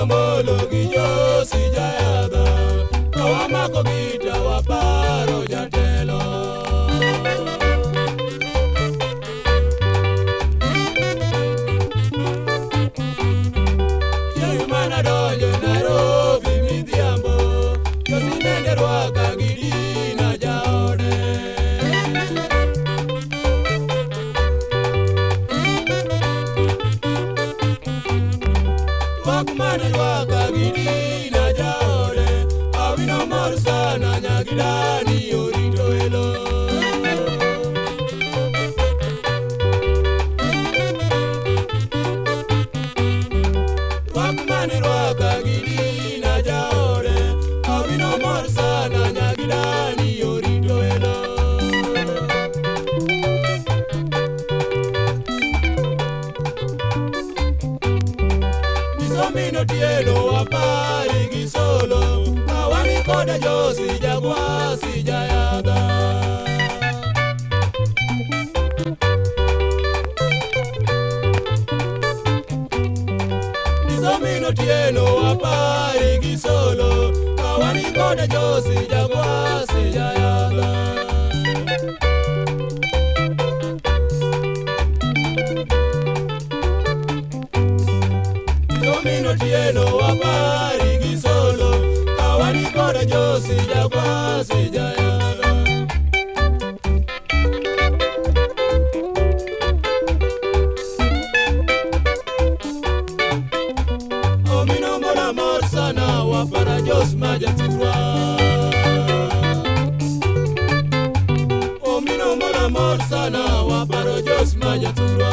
Omolo gi Josi Jayadha, ka wamako gita waparo jatelo. Chieng' mana donjo Nairobi midhiambo, Josi nende rwaka gi Dina jaode. Rwak mana rwaka gi Dina jaode, awino mor sana nyagidani orito elo. Rwak mane rwaka gi Dina jaode, awino mor sana nyagidani orito elo. Nisomino tieno wapari gi solo, kawani koda Josi Jagwasi Jayadha. Nisomino tieno wapari gi solo, kawani koda Josi Jagwasi Jayadha. Nisomino tieno wapari gi solo, kawani koda Josi Jagwasi Jayadha. Omino mola mor sana wapara Jos majathurwa. Omino mola mor sana waparo Jos majathurwa.